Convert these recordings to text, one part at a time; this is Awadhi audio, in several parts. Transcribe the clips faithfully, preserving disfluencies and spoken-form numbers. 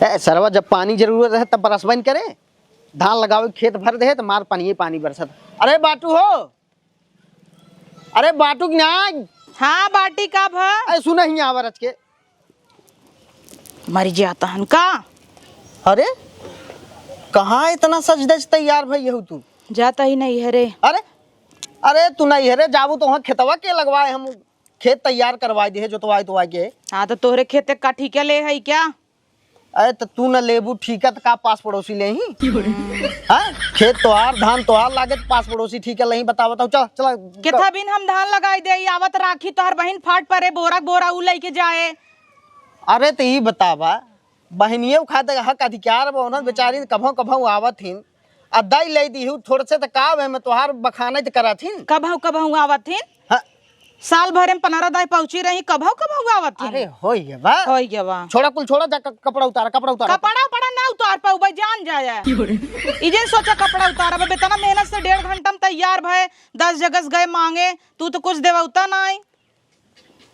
ए सरवा, जब पानी जरूरत रहे तब बरसबे न करे। धान लगावे खेत भर दे त मार पानी पानी बरसत। अरे बाटू हो, अरे बाटू की ना। हाँ बाटी, का भ? ए सुना ही आवर के। मर जाता हन का? अरे कहाँ इतना सज धज तैयार भई हो तू? जाता ही नहीं है रे। अरे, अरे तू नहीं है रे, जाबू तो वहाँ खेतवा के लगवाए, हम खेत तैयार करवाए दे, जोतवाए तोवाए के। हाँ तो तोहरे खेत का ठीके ले है क्या? अरे त तू न लेबू ठीका त का पास पड़ोसी लेही? हाँ, खेत तोहार, धान तोहार लागे त पास पड़ोसी ठीका लेही? बतावा तो, चल चल। केथा बिन हम धान लगाई दे, आवत राखी तोहर बहिन फाट परे, बोरा बोरा उ लेके जाए। अरे त ई बतावा, बहिनिये खातिर हक अधिकार बा उन्हन, बेचारी कभौ कभौ आवत हिन, आ दई ले दीहू थोड़से त का बे में तोहार बखाने त करत हिन। कभौ कभौ आवत हिन? हाँ। साल भरे में पनरह दाई पहुंची रही, कभौ कभौ आवत हिन। अरे होई गवा। होई गवा। छोड़ा कुल छोड़ा, जा क-, कपड़ा उतारा, कपड़ा उतारा। कपड़ा उपड़ा ना उतार पाऊ भाई, जान जाया। ई जे सोचा कपड़ा उतारा, अब इतना मेहनत से डेढ़ घंटा में तैयार भय, दस जगह से गए मांगे, तू तो कुछ देवता ना आई।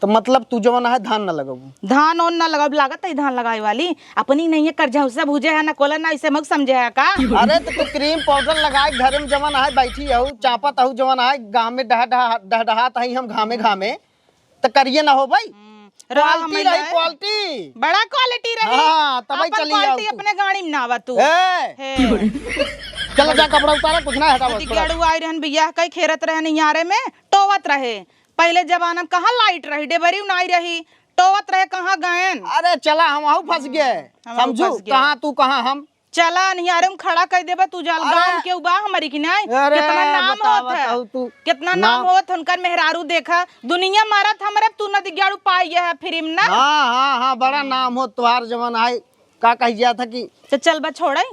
तो मतलब तू जवन है धान न लगाबू? धान ओन न लगाबू, लागत है धान लगाए वाली। अपनी नहीं है, करझौसा भूजे है, न कोला ना, इसे मग समझे है का? अरे तो तू क्रीम पाउडर लगाए घर में जवन है बैठी हऊ, चापत हऊ जवन है, घामे डह-, डह-, डहडहात है हम घामे घामे, तो करिए ना हो भाई। हम्म, रहा क्वालिटी हमें रही, ले। क्वालिटी। बड़ा क्वालिटी रही। हाँ, तबई अपन चली क्वालिटी आओ तू। अपने गाड़ी में ना आवा तू। ए! हे। चल जा कपड़ा उतारा, कुछ ना हटावा, छोड़ा। गेड़ू आई रहन बियाह कई खेरत रहन यारे में, टोवत रहे। पहिले जमाना में कहाँ लाइट रही, डेबरी नाई रही, टोवत रहे, कहाँ गएन? अरे चला, हम आहू फंस गए। हम आहू समझू, फंस गए। कहाँ तू, कहाँ हम? चला, निहारे में खड़ा कर देबा तू, जाल अरे! गाँव के उबा हमारी की नहीं? अरे, कितना नाम बतावा होत है। तू। कितना ना- नाम होत है उनकर मेहरारू, देखा, दुनिया मारत हमरे, तू नदी गाड़ू पाई है फिल्म ना। हाँ, हाँ, हाँ, बड़ा नाम हो तोहार जवन आई। का कही जात है कि तो चल बा छोड़े।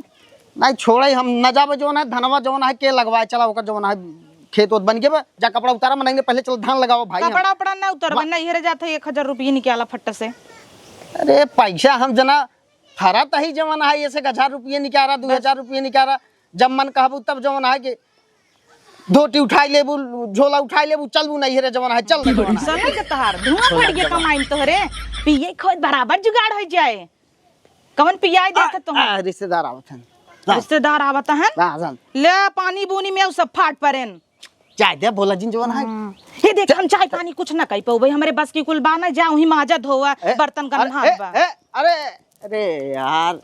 नहीं छोड़े, हम न जाबे, जौन है धनवा जौन है के लगवाए, चला ओकर जौन है खेत ओत बन गए बा, जा कपड़ा उतारा, मनई ने पहले चल धान लगावा भाई हम। कपड़ा उपड़ा ना उतरबे, बा- नहीं हेरे जात है, एक हजार रुपये निकाला फट्ट से। अरे पैसा हम जना फरत ही जवन है, ऐसे एक हजार रुपये निकाला, दो हजार रुपये निकाला, जब मन कहबू तब जवन है कि धोती उठाई लेबू, झोला उठाई लेबू, चलबू नहीं हेरे जवन है, चल नहीं जवन है। चल के तहार धुआं पड़ गया कमाई में तोहरे, पिए खोए बराबर जुगाड़ हो जाए। कवन पियाई देत आ, तोहन? आ, रिश्तेदार आवत हन। जा। रिश्तेदार आवत हन? जा, जा। ले पानी बूनी में उ सब फाट परेन। चाय दे, बोला जिन जवन है। हम्म। हे देख, हम चाय पानी कुछ ना कई पाऊ भाई, हमरे बस की कुल बा ना, जा वहीं माजा धोवा, ए, बर्तन अरे, गंधान ए, बा। ए, अरे, अरे यार,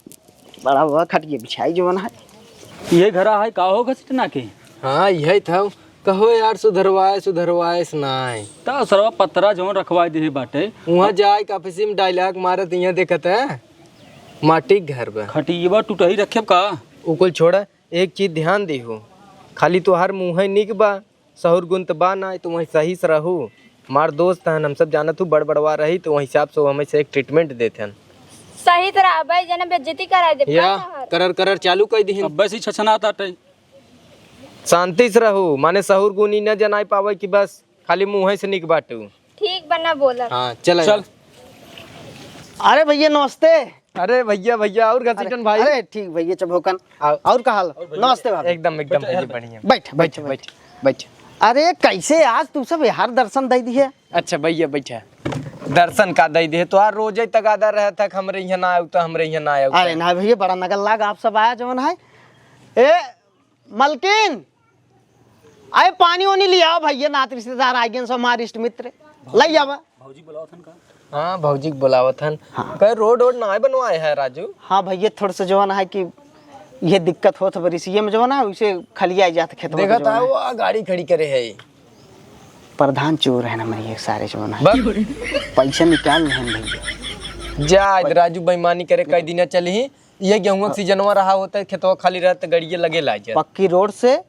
बड़ा हुआ खटिया बिछाई जवन है। ये घरा है का हो घसीटना के? हाँ, यही था। कहो यार, सुधरवाए, सुधरवाए से नाय। त सरवा पतरा जवन रखवाए दे बाटे। वहाँ जाए के ऑफिस में डायलॉग मारत, यहाँ देखत है, माटी के घर बा। खटियवा टूटही रखे का? उ कुल छोड़ा, एक चीज ध्यान दिहु, खाली तोहार मुँह निक बा, सहूर गुण त बा ना, तो वहीं सही से रहू। हमार दोस्त हन, हम सब जानत हूँ, बड़ बड़वा रही, तो वहीं हिसाब से वो हमें से एक ट्रीटमेंट देत हन। सही तरह अबे जना बेइज्जती कराई दे, या, का तोहार? करर करर चालू कर दिहिन। अब बस ही छछना ताटे। शांति से रहू, माने सहूर गुनी न जनाई पावे कि बस खाली मुँह से निक बाटू। ठीक बा, ना बोलब। हाँ, चल चल। अरे भैया नमस्ते। अरे भैया, भैया, और घसीटन अरे, भाई? अरे ठीक भैया चभोकन। आओ। और का हाल? नमस्ते बाबू। एकदम, एकदम भैया, बढ़िया। बैठ, बैठ, बैठ, बैठ। बैठ। अरे कैसे आज तू सब यार दर्शन दे दिए? अच्छा भैया बैठा। दर्शन का दे दिए? तो यार रोजे तगादा रहत है कि हमरे यहाँ ना आऊ तो हमरे यहाँ ना आऊ। अरे ना भैया, बड़ा नगल लाग आप सब आया जवन है। ए मलकिन, अरे पानी ओनी लियावा भैया, नात रिश्तेदार आ गए सब, हमारे इष्ट मित्र। लई आवा। भौजी बुलावत हन का? हाँ, भौजी के बुलावत हन। हाँ। कहे रोड वोड ना बनवाए है राजू? हाँ भैया, थोड़ा सा जवन है कि ये दिक्कत होत बरिस, ये में जवन है उसे खलिया जात खेतवा देखत जवन है। वो गाड़ी खड़ी करे है। प्रधान चोर है ना, मरिए सारे जवन है। बस। पैसा निकाल लेहन भैया। जा, इधर राजू बेईमानी करे, कई दिना चली। ये गेहूं का सीजनवा रहा होता है, खेतवा खाली रहता, गड़िए लगे ला जाए। पक्की रोड से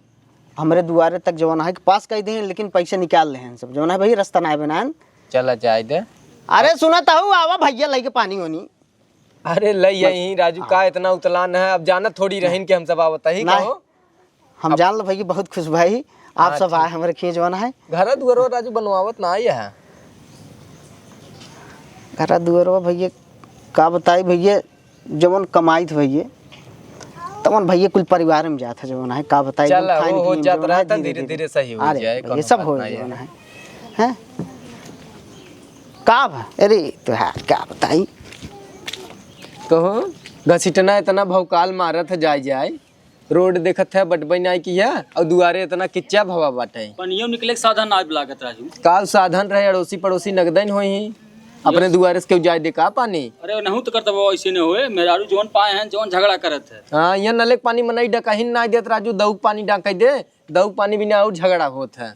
हमरे दुआरे तक जवन है पास कई दे, लेकिन पैसे निकाल लेहन सब। जवन है भैया, रास्ता ना बनान। चला जाए दे। अरे सुना तो हूँ, आवा भैया लेके पानी होनी। अरे लई यही राजू का इतना उतलान है, अब जानत थोड़ी रहिन कि हम सब आवत ही ना। कहो। हम अब जान लो भैया, बहुत खुश भाई, आप हाँ, सब ठीक। आए हमरे खेत जवन है। घर दुआरो राजू बनवावत ना आई है। घर दुआरो भैया, का बताई भैया, जवन कमाई थे भैया, तवन भैया कुल परिवार में जात है, जवन है, का बताई, चल, एकदम खाइन वो हो पीन जात जवन है, रहता, धीरे धीरे धीरे। धीरे सही हो अरे जाए, भैया, कोनो सब बात हो नहीं जवन है। है, हैं? का बा? अरे, तो यार, का बताई? कहो। घसीटना इतना भौकाल मारत है, जाय जाय। रोड देखत है, बटबई नाई किया, अउर दुआरे इतना किच्चा भवा बाटे। पनियो निकले के साधन नाई लागत राजू। काल साधन रहे, अड़ोसी पड़ोसी नगदन होई ही। अपने दुआरे से केहू जाय दे का पानी? अरे, नहू तो करत बा, ऐसे न होए। मेहरारू जौन पाए हैं, जौन झगड़ा करत है। हाँ, यहाँ नले के पानी मनई डकाहिन नाई देत राजू, दऊ के पानी डाँकई दे, दऊ के पानी बिना अउर झगड़ा होत है।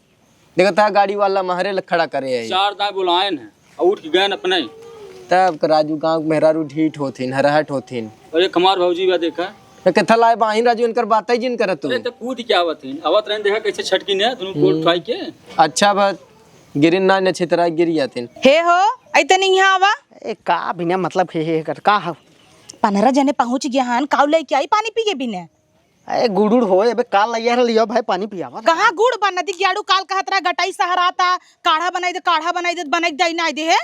देखत है, गाड़ी वाला महरे ल खड़ा करे है। चार दाएँ बुलाएन है, अउर उठ के गएन अपने। तब क राजू, गाँव के मेहरारू ढीठ होथिन, हरहट होथिन। अरे, कमार भौजी बा, देखा। तो केथा लाए बाहिन राजू, इनकर बातई जिन करत तू। अरे, तो कूद के आवत हिन, आवत रहेन, देखा कैसे छटकिन है, दुनू गोड़ हम्म। उठाई के। अच्छा बा, गिरिन ना, न छितरा गिर जातिन। हे हो, अइतनी यहाँ आवा। ए, का बिना मतलब हे, हे कर, का हो? पनरह जने पहुँच गया हन, काऊ लइके आई पानी पिए बिना? ए, गुड़ उड़ होए, अबे काल लइया लियो भाई, पानी पियावा। कहाँ गुड़ बा? नदी के आड़ू काल कहत रहा, गटाई सहराता, काढ़ा बनाई दे, काढ़ा बनाई दे, बनाई दे, नाई दे है।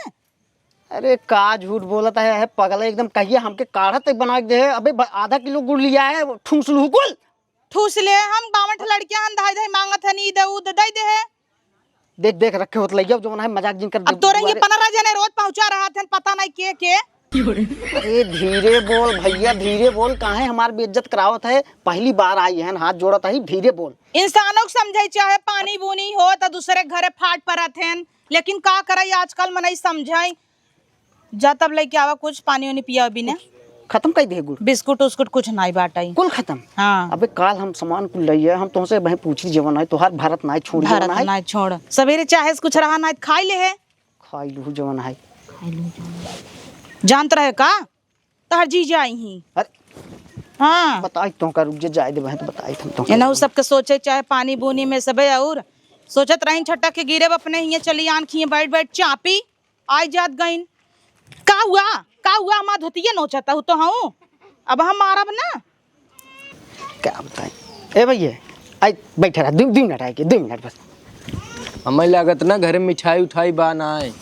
अरे, का झूठ बोलत है, है पगला एकदम। कहिया हमके काढ़ा तक बनाई दे है। अबे, ब-, आधा किलो गुड़ लिया है, ठूस लू कुल। ठूस ले, हम बावन ठे लड़कियां हन, धाई धाई मांगत हन, ई दे, ऊ दे, दे दे है। देख, देख, रखे होत लइया, जवन है, मजाक जिन कर अब दे, तोरे ये दुआरे। पनरह जने रोज पहुंचा रहत हन, पता नहीं के, के। अरे धीरे बोल भइया, धीरे बोल, काहे हमार बेइज्जत करावत है? पहली बार आई हन, हाथ जोड़त ही, धीरे बोल। इंसानों के समझे चाहे पानी बूनी हो त दूसरे घरे फाट परत हन, लेकिन का करई आजकल मनई समझई। जा तब लइके आवा कुछ पानी उनी पिया बिना। खत्म कई दे गुड़। बिस्कुट उस्कुट कुछ नाई बाटई। कुल खत्म? हाँ। अबे काल हम सामान कुल लइया, हम तोहसे वहीं पूछी जवन है, तोहार भारत नाई छोड़ जवन भारत है। नाई छोड़। सवेरे चाहे से कुछ रहा नाई त खाई ले है। खाई लू जवन है। जानत रहे का? तहर जीजा आई ही। अरे। हाँ। बताई तो का, रुक जे, जाए दे बहन, तो बताई हम तो। एनहु सबके सोचे चाहे पानी बूनी में सबे अउर सोचत रहिन छटक के गिरे अपने हिये चली आन खिए बैठ बैठ चापी आई जात गइन। का हुआ? का हुआ? हमार धोतिये नोचत हूँ तो हूँ। अब हम मारब ना। का बताई? ए भइया, आई बैठे रहा, दू, दू मिनट आए के, दू मिनट बस। हमें लागत ना घरे में मिठाई उठाई बा ना है।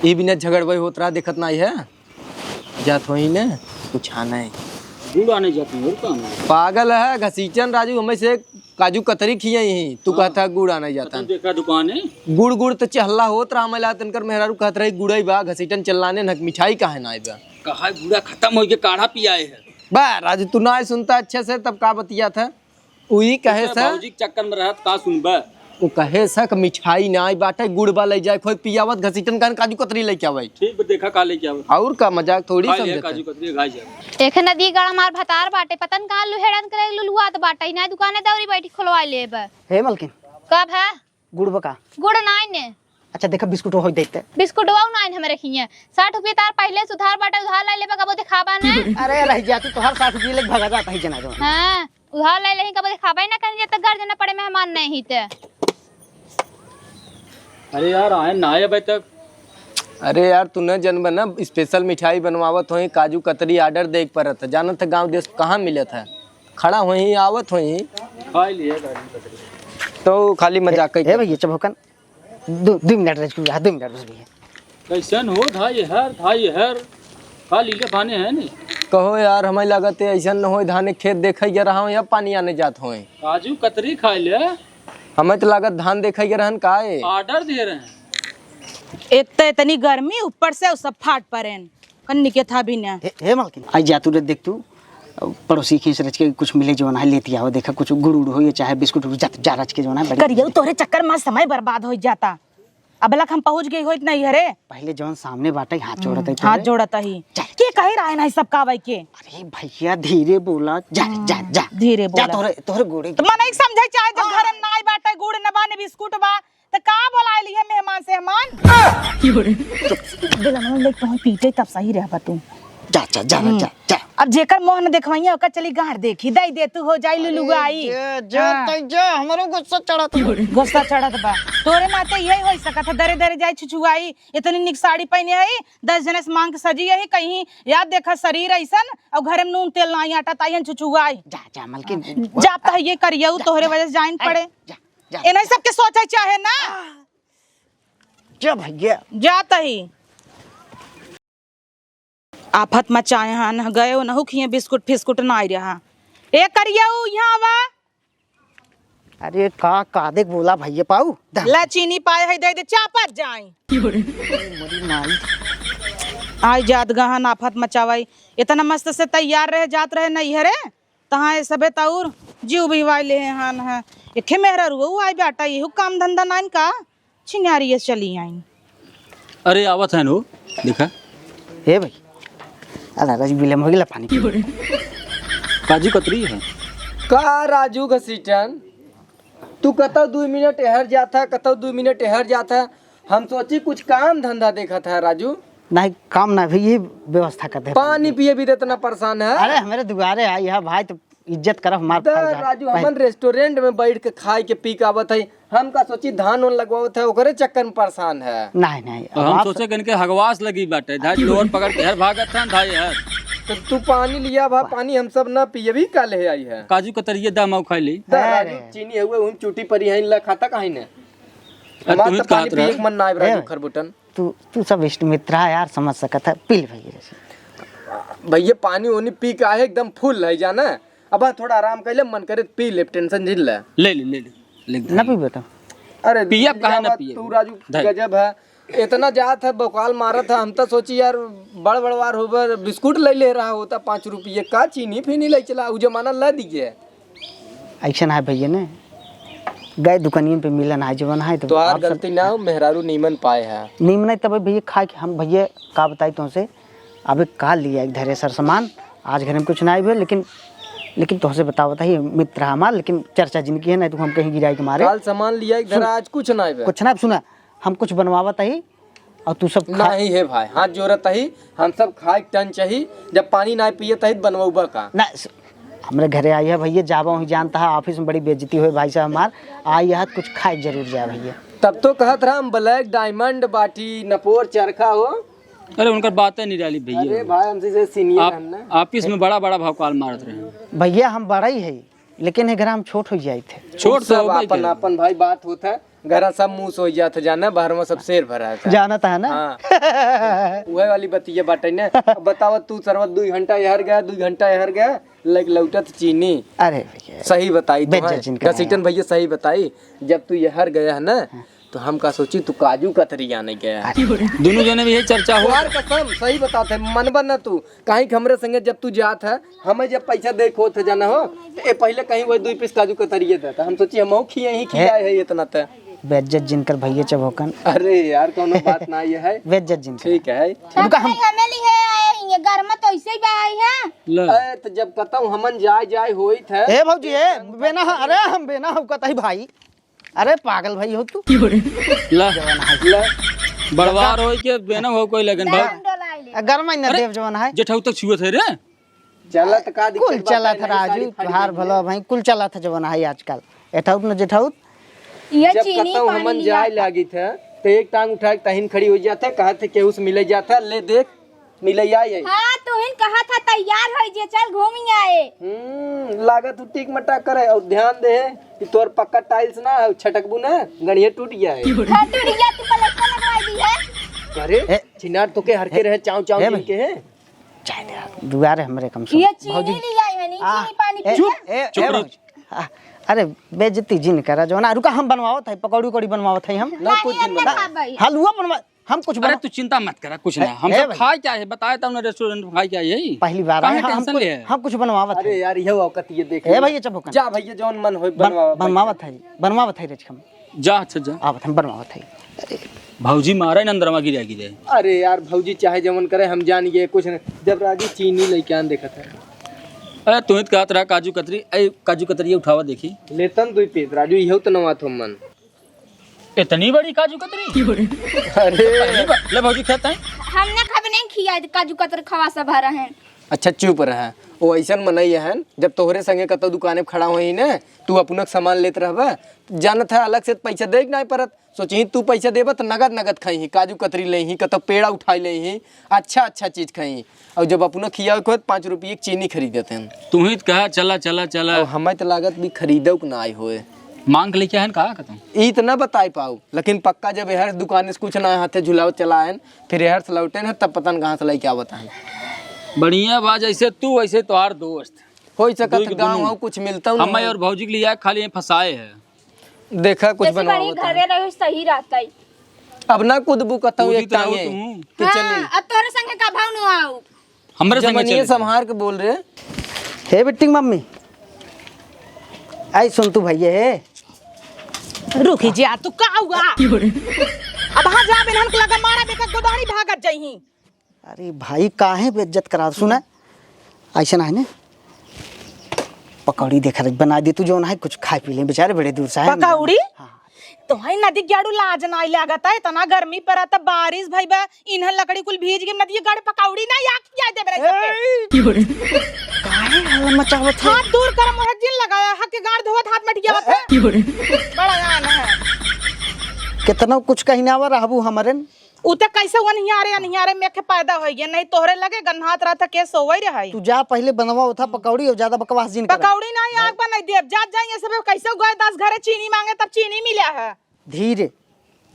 ई बिना झगड़बई होत रहा, देखत नाई है। जात होई ने, कुछ आना है। गुड़ आने जाती है, और काम है। पागल है, घसीटन राजू, हमें से काजू कतरी खियाई ही, तू हाँ। कहता गुड़ आने जाता। तू देखा दुकान है? गुड़ गुड़ तो चहल्ला होत रहा, हमें लागत इनकर मेहरारू कहत रही गुड़ई बा, घसीटन चल्लाने न मिठाई काहे ना आइबा। कहा गुड़ा खत्म होई के काढ़ा पियाए है। बा, राजू, तू नाई सुनता अच्छे से, तब का बतियात है? उई कहे दूसरे से भौजी के चक्कर में रहत का सुनबे? उ कहे से कि मिठाई नाई बाटे, गुड़ बा, लइ जाए, खोई पियावत घसीटन कहन काजू कतरी लइके आवे। ठीक बा, देखा का लइके आवे। अउर का, मजाक थोड़ी खा ले समझत काजू है। कतरी, खा जा। एखे नदी गड़ा मार भतार बाटे, पता न कहाँ लुहेड़न के लुलुआत बाटे, नाई दुकाने दौरी बैठी खोलवा लेबे। हे मलकिन। कब है? गुड़ बा का? गुड़ नाई ने। अच्छा, देखा, बिस्कुट होई देते। बिस्कुट वो नाई ने हमरे खिए। साठ रुपये तार पहले से उधार बाटे, उधार लाई लेबे, कबो दिखाबा ने। अरे, रह जा तू, तोहार साठ रुपये लेके भगा जाता है जना जो। हाँ, उधार लाई लेही, कबो दिखाबा ही ना कहीं, जब तक घर जाना पड़े, मेहमान नहीं ही ते। अरे यार, आए ना आए अबे तक। अरे यार, तू न जनबे ना, special मिठाई बनवावत होई, काजू कतरी order दे के पड़त है। जानत है गाँव देश कहाँ मिलत है? खड़ा होई, आवत होई। खाई लिए काजू कतरी। तो खाली मजाक ए, कई ए भैया, चभौकन, दो, दो मिनट रह, दो मिनट बस भैया। कैसन हो धाई हर, धाई हर? का लीले बाने है नी? कहो यार, हमें लागत है ऐसन न होई, धान के खेत देखे के रहा हूँ या पानी आने जात होई। काजू कतरी खाई ले। हमें तो लागत धान देखे के रहन का है? Order दे रहे हैं। एक तो इतनी गर्मी, ऊपर से उ सब फाट परेन। कन्नी के था भी ना। हे, हे मालकिन, आई जा तू रे, देख तू, पड़ोसी के रच के कुछ मिले जवन है, लेती आओ, देखा कुछ गुड़ उड़ हो, ये चाहे बिस्कुट उड़, जा, जा रच के जवन है, बड़ी करियो, तोरे चक्कर में समय बर्बाद हो जाता। अब लक हम पहुँच गई होइत नहीं हरे। पहले जवन सामने बाटे, हाथ जोड़त है हम्म, हाथ तोरे। जोड़त ही। जा। के कहे रहे ना सब का भाई के? अरे भैया, धीरे बोला, जा, हम्म, जा, जा। धीरे जा, बोला। तोहरे, तोहरे गोड़े तो मन एक समझे चाहे, जब हाँ। घर में नाई बाटे, गुड़ न बा, न बिस्कुट बा, त का बोलाए लिहे मेहमान सेहमान? दिलमन लेके तोहे पीटे तब सही रहबा तू। जा, जा, जा, हम्म। जा, जा। अब जेकर मोह न देखवाइया, ओकर चली गांड देखी, दई दे तू हो जाई अरे लुलुआई। जे, जे हाँ। तई जे, हमरो गुस्सा चढ़त बा। गुस्सा चढ़त बा। तोरे नाते यही होई सकत है, दरे दरे जाई छुछुआई, इतनी निक साड़ी पहने आई, दस जने से मांग के सजी आई, कहीं याद देखा शरीर ऐसन, और घरे में नून तेल नाई आटा ताई छुछुआई। जा, जा, मलकिन। जात है ये करिया, उ जा, तोहरे जा। वजह से जाइन अरे, पड़े। जा, जा। इन्हें सबके सोचे चाहे ना। जा भैया। जात ही। आफत मचाए हन, गए नहु खिए बिस्कुट फिस्कुट नाई रहा। ए करिया, उ यहाँ आवा। अरे का, का देख बोला भैया पाऊ? दा। ला चीनी पाए है, दे दे, चापत जाई। अरे मोरी माई। आई जात गहन आफत मचावइ। इतना मस्त से तैयार रहे, जात रहे नैहरे, तहाँ ये सबे तउर जीव बिवाइ लेहे हन है। एखे मेहरारू आई बाटइ, इहू काम धंधा नाइन का, छिनारिये चली आइन। अरे आवत है नो, देखा। हे भाई, अला राजू बिलम हो गेला पानी पी। काजू कतरी है। का राजू घसीटन, तू कतौ दुइ मिनट एहर जात है, कतौ दुइ मिनट एहर जात है। हम सोची कुछ काम धंधा देखत है राजू। नहीं, काम ना भी, ये व्यवस्था करते हैं। पानी पिए भी तो इतना परेशान है। अरे हमरे दुआरे आई है भाई, तो इज्जत करब हमार द फर्ज है। राजू, भाई। हमन रेस्टोरेंट में बैठ के खाए के पी के आवत है, हम का सोची धान ओन लगवावत है, ओकरे चक्कर में परेशान है। नहीं, नहीं, तो अब हम आप सोचे कि इनके हगवास लगी बाटे, धाई डोर पकड़ के हर भागत है, धाई हर। तो तू पानी लिया भा, पानी हम सब ना पिए भी का ले आई है। काजू कतरिये दा मऊ खाई ली। द अरे। राजू, चीनी हुए उन चूटी परी है, इन ला खाता काहे ने? अरे, हमार तू ही तो पानी कहत पिए रह। के मन ना आए ए राजू भाई। खरबुटन। तू, तू सब इष्ट मित्र है यार, समझ सकत है, पी ले भैया। भैया पानी ओनी पी के आए एकदम फुल है जाना। अब थोड़ा आराम कर ले, मन करे पी ले, टेंशन जिन ले। ले ले, ले ले, ले ले। ना पीबे तो? अरे पियब काहे ना पियब? तू राजू धर। गजब है, इतना जात है, बकवाल मारत है। हम तो सोची यार बड़ बड़वार होबे, बिस्कुट ले ले रहा होता पाँच रुपये का, चीनी फीनी ले चला, उ जमाना ला दीजिए। ऐसा ना है भैया ने, गए दुकानियन पे मिलन है, जवन है तो तोहार आप सब गलती ना हो, मेहरारू नीमन पाए है। नीमन है तब भैया खाए के हम भैया का बताई तुमसे, अबे का लिया एक धरे सर सामान, आज घर में कुछ ना आइबे, लेकिन, लेकिन तोहसे बतावत है मित्र हमार, लेकिन चर्चा जिनकी है, नहीं तो हम कहीं गिराई के मारे। काल सामान लिया एक सुन, धरा, आज कुछ ना आइबे। कुछ ना सुना, हम कुछ बनवावत है और तू सब खा नहीं है भाई, हाथ जोड़त ही, हम सब खाए के टन चाही, जब पानी ना पिए तही बनवबा का? ना, स-, हमरे घरे आई है भैया, जाबा वहीं जानता है, ऑफिस में बड़ी बेइज्जती होए भाई साहब हमार, आई है कुछ खाए के जरूर जाए भैया। तब तो कहत रहा हम ब्लैक डायमंड बाटी नपोर चरखा हो। अरे उनकर बातें नहीं डाली भैया। अरे भाई हमसे से सीनियर आप, हम ना। ऑफिस में बड़ा बड़ा भौकाल मारत रहे। भैया हम बड़ा ही है, लेकिन एकरा हम छोट हो जाइत है। छोट तो सब होबे आपन करे। आपन भाई बात होत है, घरा सब मूस हो जात है, जाना बहरवा सब शेर भरा है। जानत है ना? हाँ। उहे वाली बतिया बाटे ने। अब बतावा तू सरवा दुइ घंटा एहर गया, दुइ घंटा एहर गया, लग लौटत चीनी। अरे भैया। सही बताई तो बेइज्जत है। जिन कराया। घसीटन भैया सही बताई, जब तू एहर गया है ना, हाँ। तो हम का सोची तू काजू कतरी आने गया है। अरे। दोनों जने में यही चर्चा हो। यार कसम सही बताते, मनबा ना तू। काहे कि हमरे संगे जब तू जात है, हमें जब पैसा दे के होत है जाना हो, तो ए पहले कहीं वही दुई पीस काजू कतरिये देता। हम सोची हमहू खिए ही खियाए है इतना ते। बेइज्जत जिनकर भैया चबोकन। अरे यार, कौनो बात ना ये है। बेइज्जत जिनकर। ठीक है। तब उनका हम भाई हमें लिए आए हैं, ये घर में तो ऐसे ही बा आई है। ले। अरे तो जब कतौ हमन जाए जाए होइत है। ए भौजी, ए, बेना, अरे हम बेना हो कतई भाई। अरे पागल भाई हो तू। ला। ला। बड़वार होई के बेना हो कोई लगन भाई। दाम डोलाई ले। अगर मैं न अरे, देव जवन है। जेठाऊ तक छुअत है रे। चलत का दिक्कत कुल बा, चलत है नहीं राजू, सारी फाड़ी तुहार गई है। भला भाई, कुल चलत है जवन है आजकल। एठाउत न जेठाउत। ये जब चीनी कतौ पानी हमन लिया। जाए लागित है, तो एक टांग उठा के तहिन खड़ी हो जात है, कहत है केहू से मिले जात है, ले देख, मिले आई है। हाँ, तुहिन कहा था तैयार होई जे, चल घूमी आए। हम्म, लागत तू टिक मटाक करे और ध्यान दे कि तोर पक्का टाइल्स ना है, छटकबू ना, गणिया टूट गया है। हाँ, टूट गया, तू पलस्तर लगवाई दी है। अरे, ए, छिनार तो के हर के ए, रहे, चाव चाव ए दिन भाई। के है। चाय दे, दुआरे हमरे कम से ये कम। चीनी भौजी। ले आई है, नहीं आ, चीनी पानी ए, पी चुप, ले। ए, चुप ए रहो। भौजी। आ, अरे बेइज्जती जिन करा, जवन है, रुका हम बनवावत है, पकौड़ी उकौड़ी बनवावत है हम। ना, नहीं, कुछ हम दिन ना बना। खाबै। हलवा बनवा, हम कुछ अरे बना- तू चिंता मत करा, कुछ ए, ना। हम ए सब भाई। खाए क्या है, बताए तब ना रेस्टोरेंट में खाए क्या है यही? पहली बार काहे आए हैं, हम टेंशन कुछ, ले है? हम कुछ बनवावत अरे है। यार, यह औकत ये देख ए ले। भैया चबोकन। जा भैया, जौन मन होए बन-, बनवावा बनवावत भाई। है, बनवावत है रेचकम। जा, अच्छा, जा। आवत हम बनवावत है। अरे। भौजी मारे न अंदरवा गिरे, गिरे। अरे यार, भौजी चाहे जवन करे, हम जान गए कुछ न। जब राजू चीनी लेके आन देखत है। अरे, तू ही तो कहत रहा काजू कतरी, ए, काजू कतरी उठावा देखी। लेतन दुई पीस, राजू, इहो तो नवा थो मन। इतनी बड़ी काजू कतरी? अरे। पहली बार। ले भौजी, खेत है? हमने कभी नहीं खिया काजू कतरी, खवा सब भरा है। अच्छा चुप रह। वो ऐसन मनई हन, जब तोहरे संगे कतौ दुकाने पे खड़ा होई ने, तू अपना के सामान लेत रहबा, जानत है अलग से पैसा दे के नाहीं परत। सोचही तू पैसा देबा त नगद नगद खाई ही, काजू कतरी ले ही, कतौ पेड़ा उठाई ले ही, अच्छा अच्छा चीज खाई। और जब अपना खियावे के होत, पाँच रुपये की चीनी खरीदत हन। तू ही त कहा चला चला चला। और हमें तो लागत भी खरीदो के ना आए होए। मांग के लेके आए हन का कतौ? ई त ना बताई पाऊ, लेकिन पक्का जब एहर दुकान से कुछ ना हाथे झुलावत चला आयन, फिर एहर से लौटे न, तब पता न कहाँ से लेके आवत है। बढ़िया बा, जैसे तू वैसे तोहार दोस्त। हो सकत दुई के गाँव दुनू। हो कुछ मिलता हूँ हमें ना। और भौजी के लिए खाली यहीं फंसाए है। देखा कुछ जैसे बड़ी बनवावत है। घरे रहे सही रहता है। अब ना कूदबू कतहूँ कूदी एक तो रहो टांगे तू। के चली। हाँ, अब तोरे संगे का भाव न आऊ। हमरे संगे जवनिया चले। संभार के बोल रे। हे बिट्टिंग मम्मी, आई सुन तू भैया हे। रुकी जा, तू का हुआ? अब हाँ जा, बिनहन के लगा मारा, बेटा गोदारी भागत जइही। अरे भाई, काहे बेइज्जत करा? सुना, ऐसे ना है ने, पकौड़ी देखा रख, बना दे तू, जौन है कुछ खाए पी ले, बेचारे बड़े दूर से आए हैं। पकौड़ी? हाँ। तो है नदी ग्याड़ू लाज नाई लागत है, इतना गर्मी पड़त, बारिश भई बा, इन्हन लकड़ी कुल भीज गई, नदी गाड़ पकौड़ी ना या खिया देबे रे सबके। ए! काहे हल्ला मचावत है? हाथ दूर कर, मोहे जिन लगाया, हक के गाड़ धोवत हाथ मटियावत है। बड़ा आन है। कितना कुछ कहीं ना आवा रहबू हमरे न। उ त कैसे वो अनियारे, अनियारे में के पैदा होइ गया, नहीं तोहरे लगे गन्हात रहत के सोवई रहई। तू जा पहिले बनवा उठा पकौड़ी और ज्यादा बकवास जिन करा। पकौड़ी नहीं, आग बनाई देब। जात जाएंगे सब कैसे गए दस घरे चीनी मांगे तब चीनी मिला है। धीरे,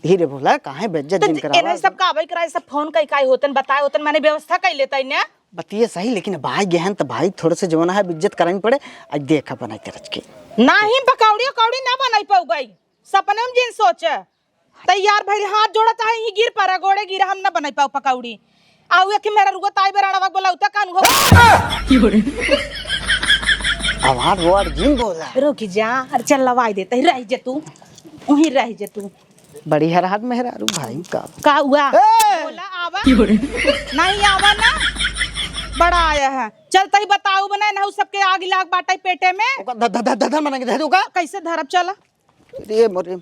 धीरे बोला, काहे बेइज्जत तो जिन करावा? एने सब का भाई कराए, सब फोन कई काई होतन, बताए होतन, माने व्यवस्था कई लेता इन्हें। बतिये सही, लेकिन भाई गहन त भाई थोड़े से जवन है बेइज्जत कराइन पड़े। आज देखा बनाई के रच के। नहीं पकौड़ी, पकौड़ी ना बनाई पाऊ गई। सपने में जिन सोचे। तैयार भइल, हाथ जोड़ा चाहे ही गिर पड़ा, गोड़े गिरा, हम ना बनाई पाऊ पकौड़ी। आउ एक मेरा रुआ ताई बेराड़वा बोला उता कान हो। आवाज वार जिन बोला। रुक जा, अरे चल लवाई देते, रह जे तू, वहीं रह जे तू। बड़ी हरहत मेहरारू भाई का। का हुआ? ए! बोला आवा। नहीं आवा ना, बड़ा आया है। चल तही बताऊ बना ना, सबके आग लाग बाटे पेटे में। ओका ध-, ध-, ध-, ध-, धन बना के धर दे ओका। कैसे धरब चला? रे मोरे,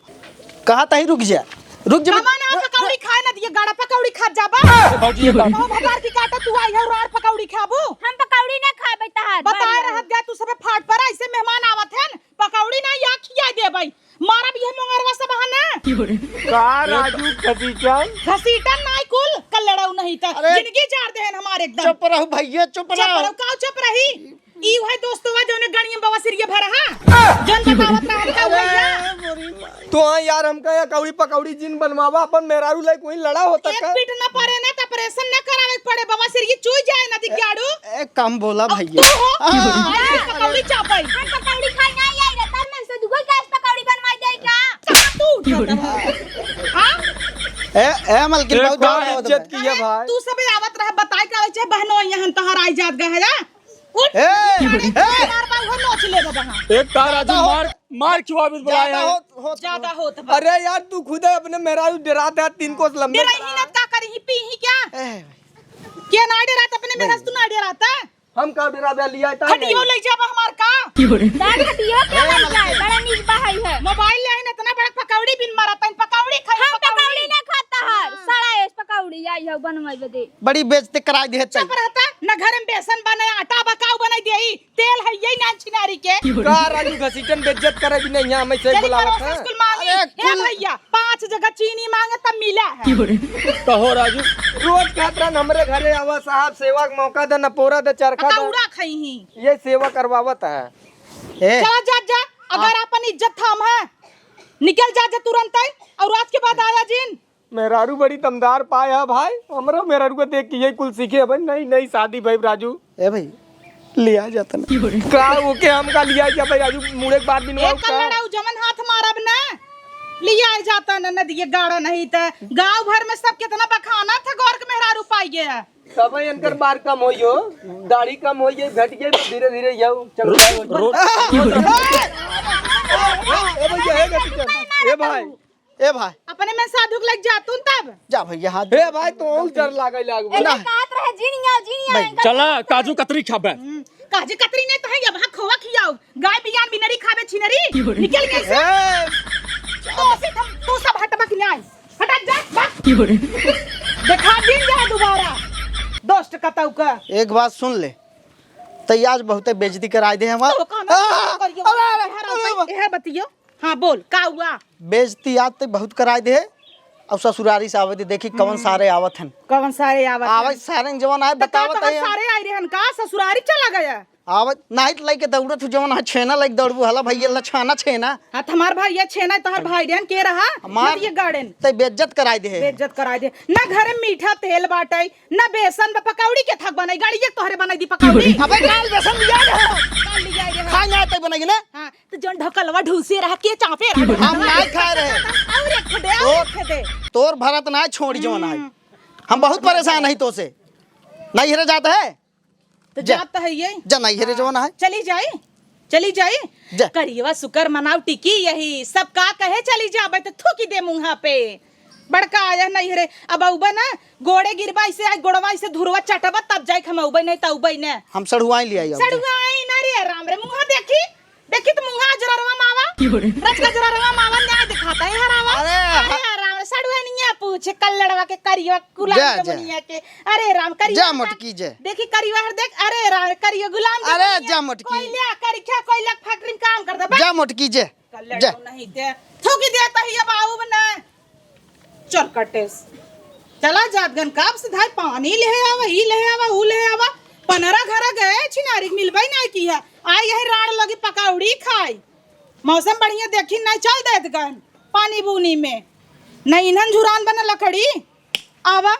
कहा तही रुक जा, रुक जा। कमा ना रुक, पकौड़ी रुक। खाए ना दिए, गाड़ा पकौड़ी खा जाबा। ए, भौजी, ये तो बात। भतार की काटा तू आई है, राड़ पकौड़ी खाबू? हम पकौड़ी ना खाबे तहार, बताए रहत गया तू सबे फाट पर, ऐसे मेहमान आवत है न, पकौड़ी ना या खिया देबई, मारब ये मोंगरवा सब है ना। का राजू घसीटन? घसीटन नाई कुल, कल्लड़ऊ नहीं त अरे, जिंदगी जार देहन हमारे एकदम। चुप रहो भैया, चुप चुप रहो। रहो, काऊ चुप रही? ई उहे दोस्तवा जौने गणिया बवासीर ये भरा हा? जौन बतावत रहन का भैया? अरे, मोरी माई। तो हाँ यार, हमका या कौड़ी पकौड़ी जिन बनवावा, अपन मेहरारू लाइक वहीं लड़ा होता एक का? पीठ न पड़े ना, त ऑपरेशन न करावे के पड़े, बवासीर ये चुई जाए ना दिग्याड़ू। ए, कम बोला अब भैया। तू हो? हाँ। जा, पकौड़ी चापई। हम पकौड़ी खाई ना आई रे, तब मन से दुगो गैस पकौड़ी बनवाई दे का? तब तू उठा तब। हाँ? ए, ए, मलकिन, ए, बहुत का डर इज्जत होता है। की है भाई? तू सबे आवत रह, बताए का चाहे बहनों, यहाँ तोहर आई जात गया है। उठ, ए, मारे ए। मार बा, उहो नोच लेबे बहा। एक तार आजू ज्यादा मार, होत, मार खिवा भी बुलाया ज्यादा है। होत, होत, ज्यादा होत। होत बा। अरे यार, तू खुदे अपने मेहरारू डरात है, तीन कोस लंबे डराई ही ना, का करी ही, पी ही क्या? ए। क्या ना डरात अपने मेहरारू से, तू ना डरात है? हम का डराबे लिया था खटियो नहीं। ले जाबा हमार का? का खटियो क्या ए, ले जाए? बड़ा नीक बहाई है। मोबाइल ले आइन, इतना बड़ा पकौड़ी बिन मारा, तन पकौड़ी खाई, हम पकौड़ी। पकौड़ी ना खाता है, सड़ा एस पकौड़ी आई है बनवाई बदे। बड़ी बेइज्जती कराई दे चुप रहता, न घर में बेसन बने, आटा बकाऊ बनाई देई, तेल है यही नान छिनारी के। का राजू घसीटन बेइज्जत करे भी नहीं, यहाँ मैं से चली बुलावत परोसा है। स्कूल मांगी। अरे हे कुल भैया, पाँच जगह चीनी मांगे तब मिला है। कहो राजू। रोज कहत रहन हमरे घरे आवा साहब, सेवा के मौका दे, न पोरा दे, चरखा दे। पकौड़ा खई ही। ये सेवा करवावत है। ए। चला जा, जा, अगर आ। अपन इज्जत थाम है, निकल जा, जा तुरंत है, और आज के बाद आया जिन। मेहरारू बड़ी दमदार पाए है भाई, हमरा मेहरारू को देख के यही कुल सीखे है भाई, नई नई शादी भाई राजू। ए भाई, लिया जाता ना। का ओके हम का लिया जा भाई राजू, मुड़े के बाद बिनवाऊ एक का? लड़ाऊ जमन हाथ मारब ना, लिया जाता ना, नदिये गाड़ा नहीं त गांव भर में सब कितना बखाना था गौर के मेहरारू पाई गया। तब इनकर मार कम होई हो, दाढ़ी कम होई, घट गई, धीरे धीरे यऊ चल रो-, रो-, ए भैया, ए गति कर। ए भाई, ए भाई। अपने में साधु के लग जा तू तब। जा भैया, हाथ ए भाई, तो और डर लागे लागबो। एने ना। कहत रहे, "जिन आओ, जिन आओ, भाई, इनका चला, काजू कतरी खाबे। हम्म, काजू कतरी नहीं तो है, अब हाँ खोवा खियाओ। गाय बियान बिनरी खाबे छिनरी।" निकल गए से। ए। तो से हम, तू सब हटबा कि नहीं? हटा जा, भाग। देखा दिन जा दोबारा। दोस्त कतऊ का। एक बात सुन ले, तै आज बहुते बेइज्जती कराई दे हमार। तो कहना आ, करियो, अरे, अरे, घर अरे, आओ, अरे। यह बतियो। हाँ, बोल, का हुआ? बेइज्जती आज तक बहुत कराई दे, और ससुरारी से आवे दे, देखी कौन हम्म। सारे आवत हन। कौन सारे आवत आवे हन? सारे जवन आए, तो का बतावत तोहर है हम। सारे आई रहन का? ससुरारी चला गया? आवत, नाहीं त लइके दौड़त हूँ, जवन है छेना लइके दौड़बू, हला भैया, ला छाना छेना। हाँ, त हमार भाई ये छेना, तोहर भाई रहन के रहा? हमार नदिये गाड़न। तै बेइज्जत कराई दे है। बेइज्जत कराई दे। ना घर में मीठा तेल बाटै, ना बेसन बा, पकौड़ी के थक बनाई, गाड़ी एक तोहरे बनाई दी पकौड़ी। अबे काल बेसन लिया रहा। काल लिया रहा। खा ना तै बनाई ना। हाँ, तो जौन ढकलवा ढूसे रहा के चापे रहा। हम ना खाए रहे। और एक दे, और एक दे। तोर भरत ना छोड़ी जौन आई। हम्म। हम बहुत परेशान है तो से। नैहरे जात है? तो जा। जात है ये। जा नैहरे जौन है। चली जाई, चली जाई। जा। करियवा सुकर मनाव टिकी यही। सब का कहे चली जाबे तो थूकी दे मुँहा पे। बड़का आया नैहरे। अब अउबे ना, गोड़े गिरबा ऐसे, आई गोड़वा ऐसे धुरवा चटबा तब जाइके हम अउबे, नहीं तो अउबे ना। हम सड़ुआई ले आई अब। सड़ुआई ना रे राम रे, मुँहा देखी, देखी तो मुँहा जररवा मावा। रच का जररवा मावा न्याय दिखाता है हरावा। अरे, अरे राम रे, सड़ुआई नहीं है, पूछे कल्लड़वा के करियवा कुलाम जा, के जा। मुनिया के। अरे राम, करिया जा का-, मोटकी जे। देखी करिया हर देख, अरे राम, करिया गुलाम के अरे मुनिया। जा मोटकी। कोयला, करिखा कोयला के factory में काम करता बा। जा मोटकी जे। कल्लड़ जा। नहीं ते। थूकी देता ही अब आउब ना। चल कटेस। चला जात गन कब से धाई पानी ले आवा, ई ले आवा, ऊ ले आवा। पनरा घर गए छिनारी के मिलबे नहीं की है। आई यही राड़ लगी पकौड़ी खाई। मौसम बढ़िया देखी नहीं चल देत गन पानी बूनी में। नहीं इन्हन झुरान बना लकड़ी। आवा।